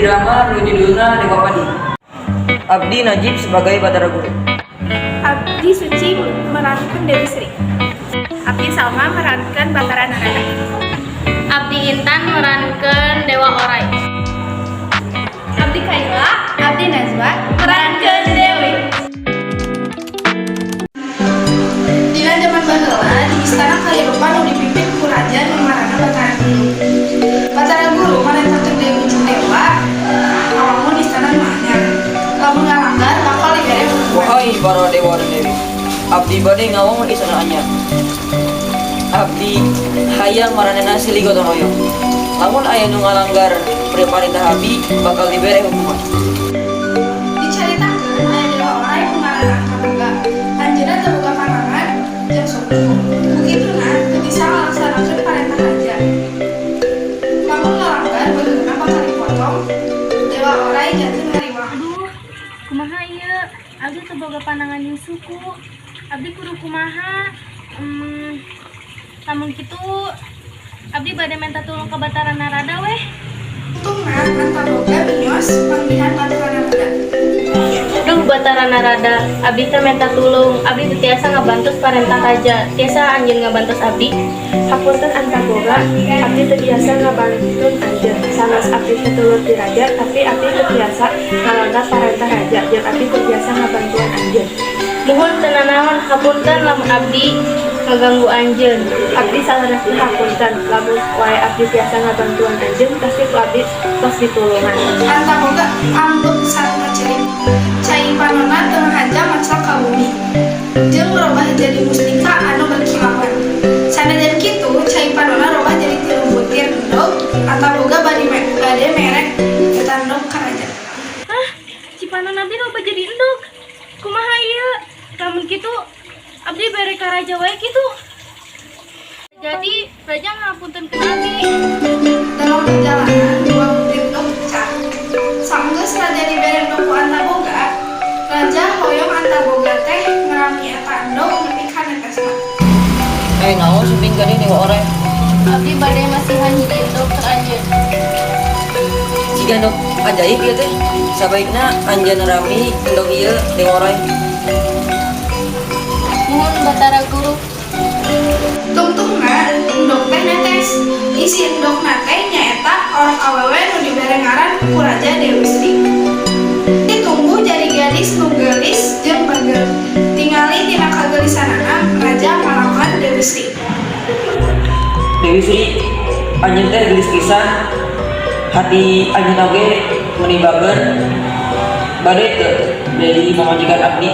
Drama nu judulna Dewa Padi. Abdi Najib sebagai Batara Guru. Abdi Suci merankan Dewi Sri. Abdi Salma merankan Batara Narada. Abdi Intan merankan Dewa Orai. Abdi Kaila, Abdi Nazwa merankan Dewi. Dina zaman baheula di istana Kalirupan nu dipimpin ku raja nu ngaranna Batara Guru. Batara Guru marentahkeun Dewi Dewa ngawangun istana nu anyar. Lamun ngalanggar bakal dibere hukuman. Wahai para dewa dan dewi, abdi bade ngawangun istana anyar. Abdi hayang maranehna silih gotong royong. Lamun aya nu ngalanggar perintah abdi bakal dibere hukuman. Dicaritakeun aya dewa orai nu ngaranna Antaboga. Anjeunna teu boga panangan jeung suku. Ku kituna teu bisa ngalaksanakeun parentah raja. Lamun ngalanggar beuheungna bakal dipotong. Dewa orai janten hariwang. Aduh, kumaha ieu? Abdi teu boga panangan jeung suku. Abdi kudu kumaha? Lamun kitu abdi bade minta tulung ka Batara Narada weh. Tungtungna Antaboga miyos manggihan Batara Narada. Duh, Batara Narada, abdi teh minta tulung. Abdi teu tiasa ngabantos parentah raja. Tiasa anjeun ngabantos abdi? Hapunten Antaboga, abdi teu biasa ngabantun anjeun. Sanaos abdi teu tulut ti raja, tapi abdi teu biasa ngalanggar parentah raja jeung abdi teu biasa ngabantuan anjeun. Muhun, teu nanaon, hapunten lamun abdi ngaganggu anjeun. Abdi saleresna hapunten, lamun wae abdi tiasa ngabantuan anjeun pasti ku abdi tos ditulungan. Antaboga ambek sareng cerik. Cai panonna teu ngahaja maclak ka bumi. Jeung robah jadi mustika anu berkilauan. Sanajan kitu, cai panonna robah jadi 3 butir endog. Antaboga bade mere eta endog ka raja. Hah? Cipanon abdi robah jadi endog. Kumaha ieu? Lamun kitu abdi bere ka raja wae kitu. Jadi raja ngapuntenkeun abdi. Dalam perjalanan, 2 butir endog pecah. Sanggeus raja dibere endog ku Antaboga, raja hoyong Antaboga teh ngerami eta endog nepi ka netesna. Eh, naon sumping ka dieu, Dewa Orai? Abdi bade masihan hiji endog ka anjeun. Jiga endog ajaib ieu teh. Sabaikna anjeun rami endog ieu, Dewa Orai. Muhun, Batara Guru. Tungtungna endog teh netes. Isi endogna teh nyaeta orok awewe nu dibere ngaran ku raja Dewi Sri. Ditumbuh jadi gadis nu geulis jeung bageur. Tingali tina kageulisanana, raja ngalamar Dewi Sri. Dewi Sri, anjeun teh geulis pisan. Hati anjeun oge meuni bager. Bade teu jadi pamajikan abdi?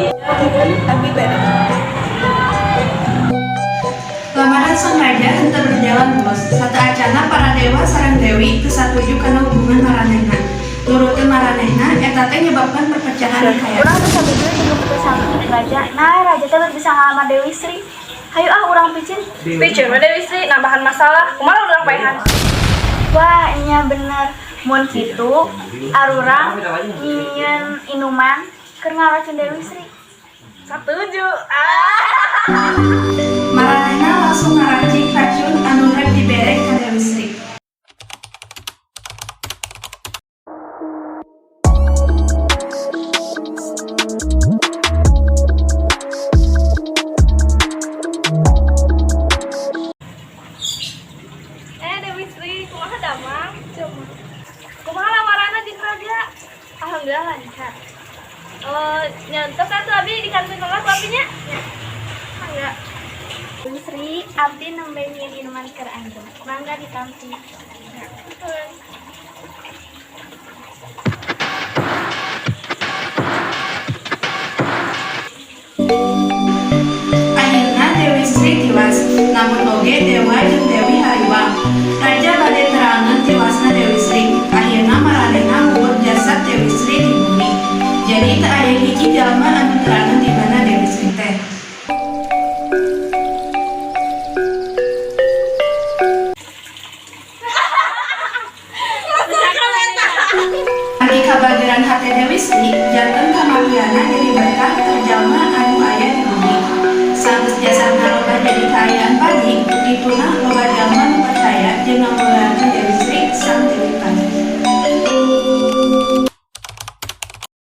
Abdi bere. Lamaran sang raja henteu berjalan mulus. Sateuacanna para dewa sareng dewi teu satuju kana hubungan maranehna. Nurutkeun maranehna eta teh nyebabkeun perpecahan di kayangan. Urang teu satuju jeung keputusan raja. Nah, raja teh bisa ngalamar Dewi Sri. Hayu ah, urang picin. Picin we Dewi Sri nambahan masalah. Kumaha urang paehan? Wah, nya bener. Mun kitu arurang nyieun inuman keur ngaracun Dewi Sri. Satuju. Ah. Maranehna langsung ngaracik racun anu rek dibere ka Dewi Sri. Eh, Dewi Sri, kumaha damang? Kumaha lamaranna jeung raja? Alhamdulillah lancar. Oh, nyantos atuh abdi dikantun ku abdi nya. Mangga. Dewi Sri, abdi nembe nyieun inuman keur anjeun. Mangga ditampi. Nuhun. Akhirna Dewi Sri tiwas, namun oge dewa jeung Dewi hariwang. Raja bade terangeun tiwasna Dewi Sri. Akhirna maranehna ngubur jasad Dewi Sri di bumi. Jadi teu aya hiji jalma anu terangeun di mana Dewi Sri teh. Margi kabageran hate Dewi Sri, janten kamatianna jadi berkah keur jalma.